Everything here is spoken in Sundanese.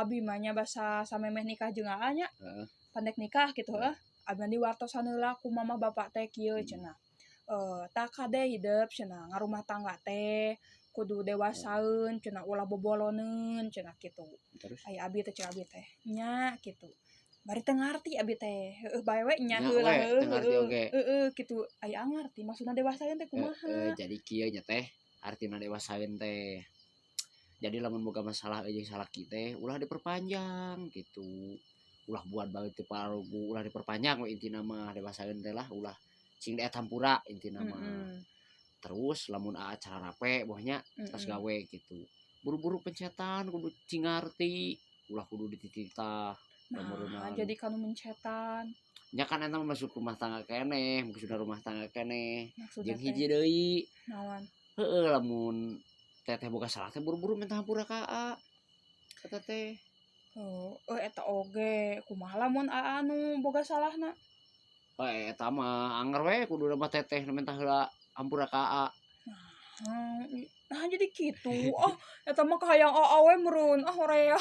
Abi mah nya basa samemeh nikah jeung Aa nya. Pandek nikah gitu heuh. Abi mah diwartosan heula ku mama bapak teh kieu cenah. Tah kade hidep cenah, ngarumah tangga teh kudu dewasaeun cenah, ulah boboloneun cenah kitu. Terus? Ai abi teh, cek abi teh nya kitu. Bari teu ngarti abi teh, heueuh bae we nya Nya heula we, heueuh teu ngarti heueuh. oge. Heeh kitu. Ai aa ngarti maksudna dewasaeun teh kumaha? Jadi kieu nya teh artina dewasaeun teh. Jadi lamun boga masalah jeung salaki teh ulah diperpanjang gitu. Ulah buat bae teu pararugu, ulah diperpanjang we intina mah dewasaeun teh lah, ulah cing daek hampura intina mah. Terus lamun aa cararape boh nya tas gawe gitu. Buru-buru pencetan kudu cing ngarti, ulah kudu ditititah. Nah, Lameureunnan. jadi kanu mencetan. Nya kan eta mah masuk rumah tangga keneh, maksudna rumah tangga keneh. Maksudna Jeung teh hiji deui. Naon? Heeh, lamun teteh boga salah teh buru-buru minta hampura ka aa. Eta teh. Oh, eta oge kumaha lamun aa anu boga salahna? Eh, eta mah anger we kudu mah teteh nu minta heula hampura ka aa. Nah, jadi kitu. Ah, eta mah kahayang aa we meureun. Ah, hoream.